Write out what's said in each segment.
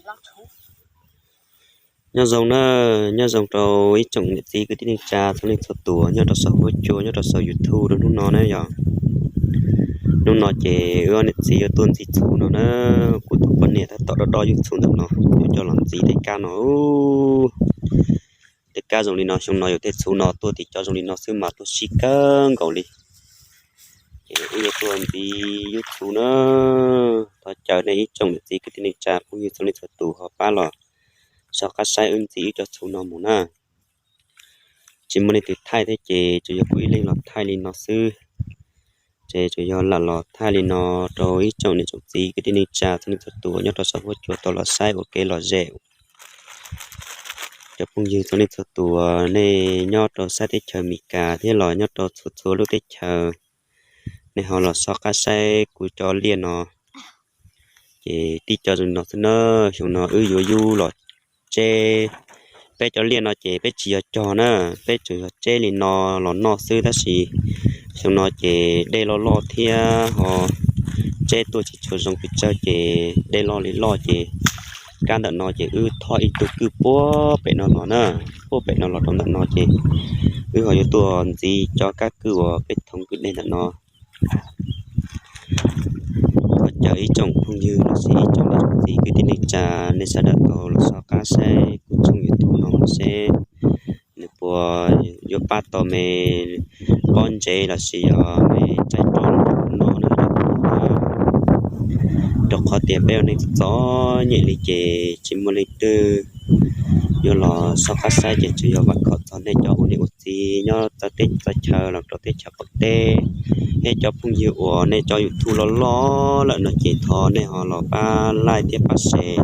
Nyob zoo na, nyob zoo rau ib tsoom niam txiv kwv tij neej tsa txhua leej txhua tus nyob rau saum huab cua, nyob rau saum YouTube rau hnub no na yog. Hnub no ces wb ob niam txiv yuav tuaj ntxiv txhuv no na, kuv tus poj niam tab tom dob dob yub txhuv ntawm no, yuav coj los ntxiv tej kab no. Tej kab zoo li no xyoo no yog tej txhuv no tuaj tim cov zoo li no xwb mas tuaj sib kawg nkaus li. Ces wb yuav tuaj ntxiv yub txhuv na. Thov caw nej ib tsoom niam txiv kwv tij neej tsa phooj ywg txhua leej txhua tus ho pab los soj qab saib wb ntxiv wb cov txhuv no mus na. Tsis muaj leej twg thaij thiab ces tsuas yog kuv ib leeg los thaij li no xwb. Ces tsuas yog lam los thaij li no rau ib tsoom niam tsoom txiv kwv tij neej tsa txhua leej txhua tus nyob rau saum huab cua tau los saib ua kev lom zem. Cov phooj ywg txhua leej txhua tus, nej nyob rau sab teb chaws Amelikas thiab los nyob rau txhua txhua lub teb chaws, nej ho los soj qab saib kuv cov liaj no. Ces tib cov zoo no xwb na, xyoo no wb yuav yub los tseb. Peb cov liaj no ces peb tsis yog cog na, peb tsuas yog tseb li no los noj xwb tab sis xyoo no ces dej loj loj thiab ho tseb tuaj tsis tshua zoo pes tsawg ces dej loj li loj ces kab ntawm no ces wb thob ib tug kwj puag pem no los na, puag pem no los rau ntawm no ces wb ho yuav tuaj ntxiv cov kab kwj uas peb thoov kwj dej ntawm no. Thov caw ib tsoom phooj ywg los sis ib tsoom niam txiv kwv tij neej tsa, nej sawv daws tau los soj qab saib kuv tshooj YouTube no seb nws puas yuav pab tau me pob ntsev los sis yog me tsaib roj no na. Rau qhov tias peb ua neej txom txom nyem li ces tsis muaj leej twg yuav los soj qab saib ces tsuas yog vam khom txog nej cov ua niam ua txiv nyob txawv teb txawv chaw los rau teb chaws qaum teb, thiab cov phooj ywg uas nej cov YouTube loj loj lawm no ces thov nej ho los pab like thiab pab share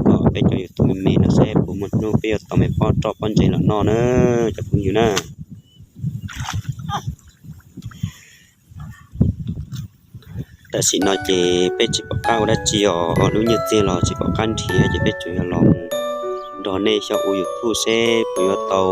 kom peb cov YouTube me me no seb puas muaj hnub peb yuav tau me pob roj pob ntsev los noj na cov phooj ywg na. Tam sim no ces peb tsis pom qab ua dab tsi os, lub nyiaj txiag los tsis pom qab nrhiav ces peb tsuas yog los mus nrog nej xyov ua YouTube seb puas yuav tau.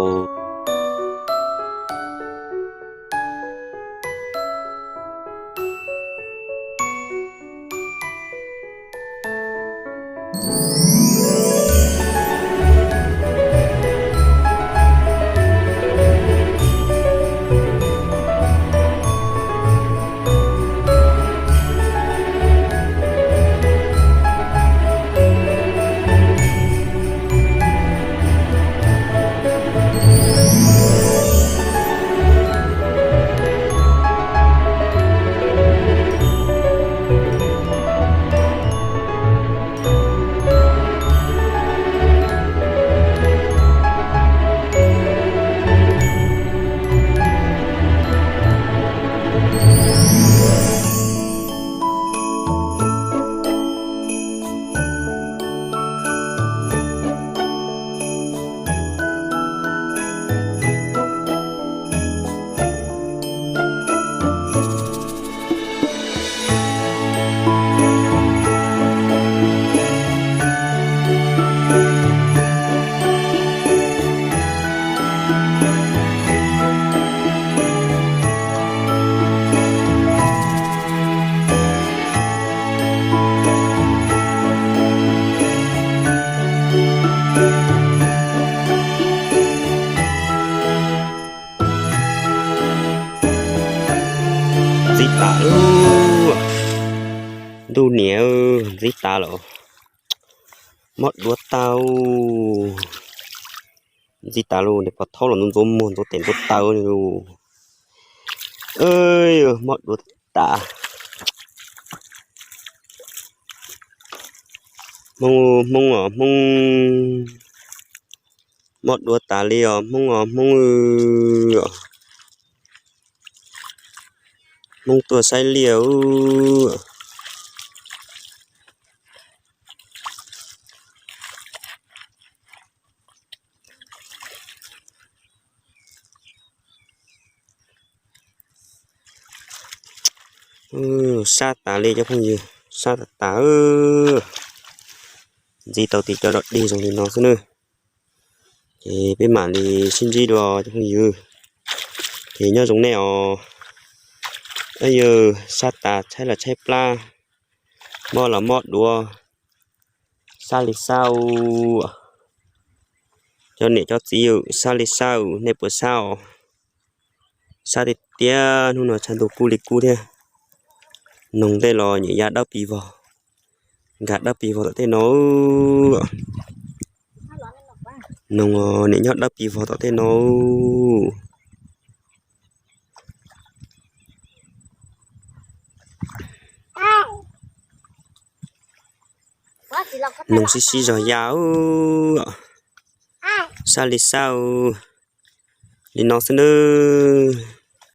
Ntxiv tas lawm, ntuj niam, ntxiv tas lawm. Mob duav tas, ntxiv tas lawm, niag pog thaub los ntxuav ntxuav muag ntxuav tes ntxuav taw li lawm. Mob duav tas. Hmoob, Hmoob os Hmoob, mob duav tas li os Hmoob os Hmoob. Hmoob tuaj saib liaj. Sab tas li cov phooj ywg, sab tas tas. Ntxiv tau tim cov dog dig zoo li no xwb na. Ces peb mam li sib ntsib dua cov phooj ywg. Ces nyob zoo nej os. Yog sab tas tshaib los tshaib plab, mob los mob duav, Sab li sab, cov niam cov txiv, sab li sab, nej puas sab os? Sab tiag tiag, hnub no tshav ntuj kub li kub thiab. Noog tej los nyiam ya dawb pis vog, nkag dawb pis vog tom tej no. Noog niam nyob dawb pis vog tom tej no. Noog sib sib zog ya, sab li sab, li no xwb nawb.